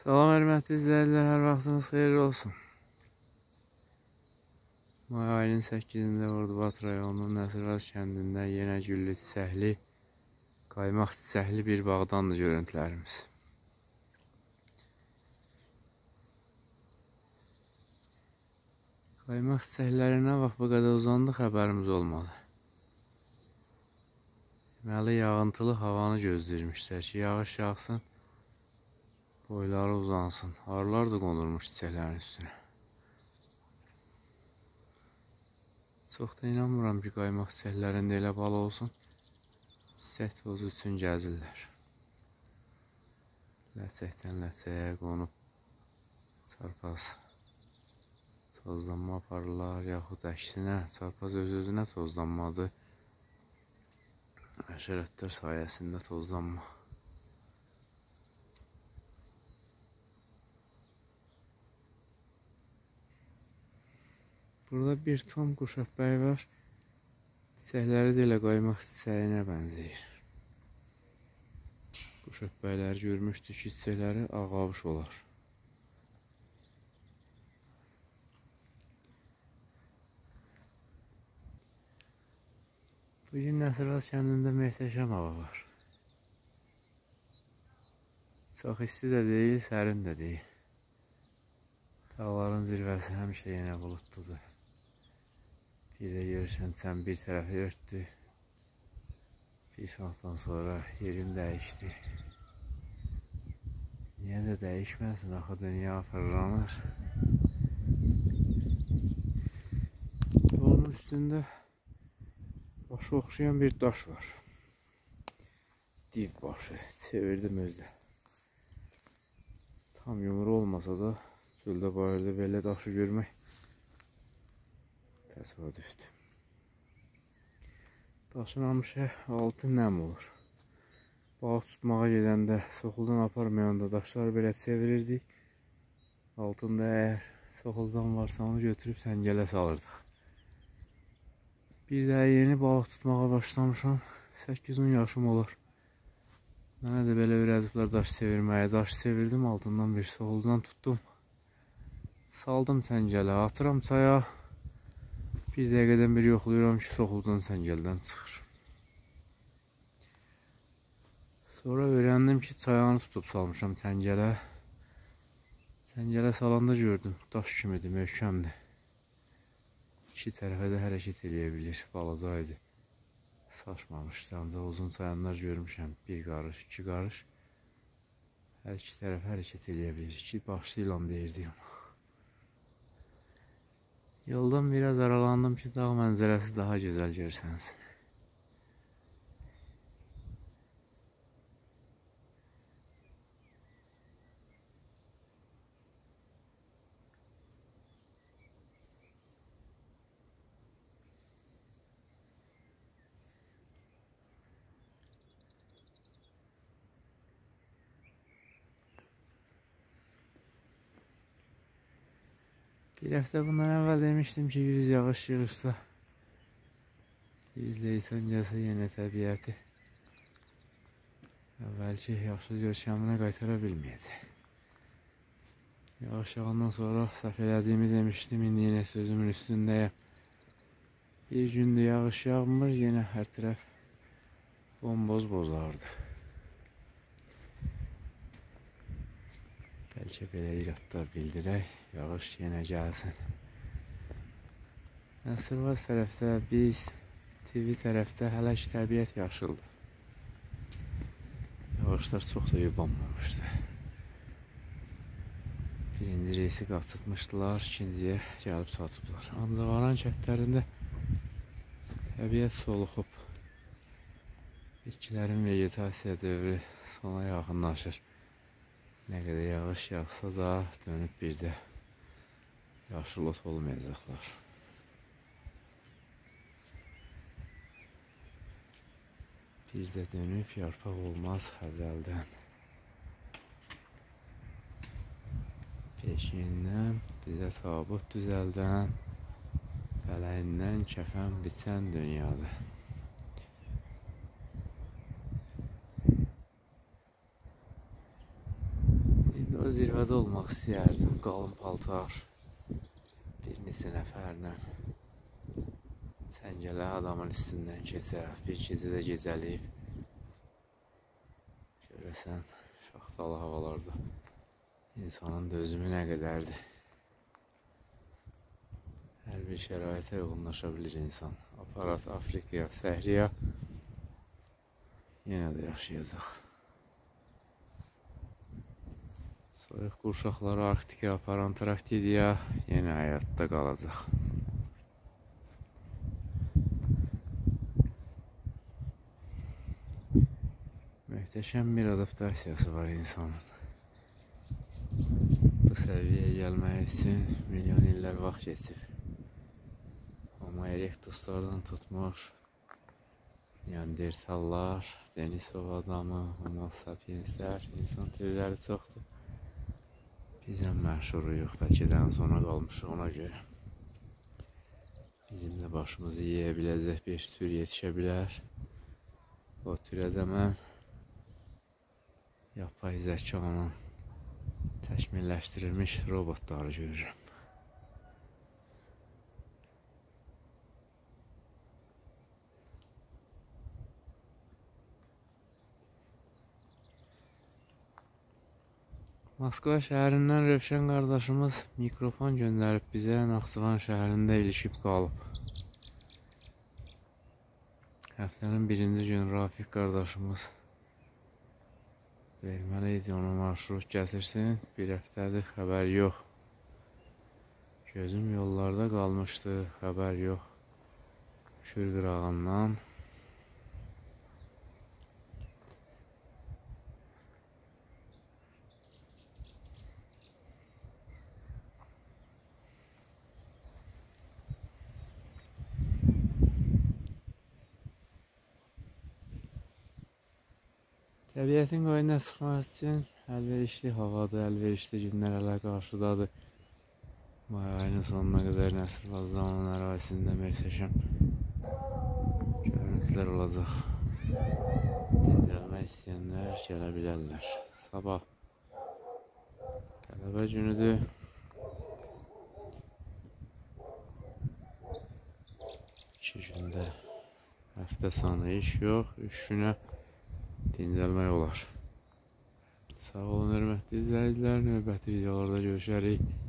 Salam hörmətli izləyicilər, hər vaxtınız xeyirli olsun. May ayının 8-də Ordubad rayonunun Nəsirvaz kəndində yenə güllü çiçəkli, qaymaq çiçəkli bir bağdandır görüntülərimiz. Qaymaq çiçəkləri nə vaxt bu qədər uzandı xəbərimiz olmadı. Deməli, yağıntılı havanı gözləyirmişlər ki, yağış yağsın, boyları uzansın. Arılar da qonurmuş çiçəklərin üstünə. Çox da inanmıram ki, qaymaq çiçəklərində elə bal olsun. Çiçək tozu üçün gəzirlər. Ləçəkdən ləçəyə qonub çarpaz tozlanma aparırlar, yaxud əksinə çarpaz öz-özünə tozlanmadır. Həşəratlar sayəsində tozlanma. Burada bir tom quş öpbəyi var. Çiçəkləri də elə qaymaq çiçəyinə bənzəyir. Quş öpbəyləri görmüşdük ki, çiçəkləri ağavuş olar. Bugün Nəsirvaz kəndində möhtəşəm hava var. Çox isti də deyil, sərin də deyil. Dağların zirvəsi həmişə yenə buludludur. Bir də görürsən, sən bir tərəfi örtdü. Bir saatdan sonra yerin dəyişdi. Niyə də dəyişməsin, axı dünya fırlanır. Onun üstündə başı oxşayan bir daş var. Div başı, çevirdim özdə. Tam yumru olmasa da çöldə bayırda belə daşı görmək təsadüfdür. Daşın həmişə altı nəm olur. Balıq tutmağa gedəndə, soxulcan aparmayanda daşları belə çevirirdik. Altında əgər soxulcan varsa onu götürüb səngələ salırdıq. Bir də yeni balıq tutmağa başlamışam. 8-10 yaşım olar. Mənə də belə öyrədiblər daş çevirməyi. Daş çevirdim, altından bir soxulcan tutdum. Saldım səngələ, atıram çaya. Bir dəqiqədən bir yoxlayıram ki, soxulcan səngəldən çıxır. Sonra öyrəndim ki, çayanı tutub salmışam səngələ. Səngələ salanda gördüm, daş kimidir, möhkəmdir. İki tərəfə də hərəkət eləyə bilir, balaca idi. Saçmamışdı, ancaq uzun çayanlar görmüşəm, bir qarış, iki qarış. Hər iki tərəfə hərəkət eləyə bilir, iki başlı ilan deyirdik ona. Yoldan biraz aralandım ki, dağ mənzərəsi daha gözəl görsənsin. Bir həftə bundan əvvəl demişdim ki, 100 yağış yığışsa, 100 leysan gəlsə yenə təbiəti əvvəlki yaşıl görkəminə qaytara bilməyəcək. Yağış yağandan sonra səhv elədiyimi demişdim, indi yenə sözümün üstündəyəm. Bir gündür yağış yağmır, yenə hər tərəf bomboz bozardı. Bəlkə belə iradlar bildirək, yağış yenə gəlsin. Nəsirvaz tərəfdə, biz TV tərəfdə hələ ki təbiət yaşıldır. Yağışlar çox da yubanmamışdı. Birinci reysi qaçırtmışdılar, ikinciyə gəlib çatıblar. Ancaq Aran kəndlərində təbiət soluxub. Bitkilərin vegetasiya dövrü sona yaxınlaşır. Nə qədər yağış yağsa da dönüb bir də yaşıl ot olmayacaqlar. Bir də dönüb yarpaq olmaz xəzəldən. Peşindən bizə tabut düzəldən, fələyindən kəfən biçən dünyadır. O zirvədə olmaq istəyərdim. Qalın paltar, bir neçə nəfərlə çəngələ adamın üstündən keçər, bir gecə də gecəliyib. Görəsən, şaxtalı havalarda insanın dözümü nə qədərdir. Hər bir şəraitə uyğunlaşa bilir insan. Aparat Afrikaya, Səhriya yenə də yaşayacaq. Soyuq qurşaqları Arktikaya apar, Antarktidaya yenə həyatda qalacaq. Möhtəşəm bir adaptasiyası var insanın. Bu səviyyəyə gəlmək üçün milyon illər vaxt keçib. Homo erectuslardan tutmuş, Neandertallar, Denisov adamı, Homo sapienslər, insan türləri çoxdur. Biz ən məşhuruyuq, bəlkə də ən sona qalmışıq ona görə. Bizim də başımızı yeyə biləcək bir tür yetişə bilər. O türə də mən yapay zəkanın təkmilləşdirilmiş robotları görürəm. Moskva şəhərindən Rövşən qardaşımız mikrofon göndərib bizə, Naxçıvan şəhərində ilişib qalıb. Həftənin birinci günü Rafiq qardaşımız verməli idi, ona marşrut gətirsin. Bir həftədir, xəbər yox. Gözüm yollarda qalmışdı, xəbər yox. Kür qırağından. Təbiətin qoyununa çıxmaq üçün əlverişli havadır, əlverişli günlər hələ qarşıdadır. May ayının sonuna qədər Nəsirvazdanın ərazisində möhtəşəm görüntülər olacaq. Dincəlmək istəyənlər gələ bilərlər. Sabah qələbə günüdür. 2 gündə həftə sonu iş yox, 3 günə dincəlmək olar. Sağ olun, hörmətli izləyicilər. Növbəti videolarda görüşərik.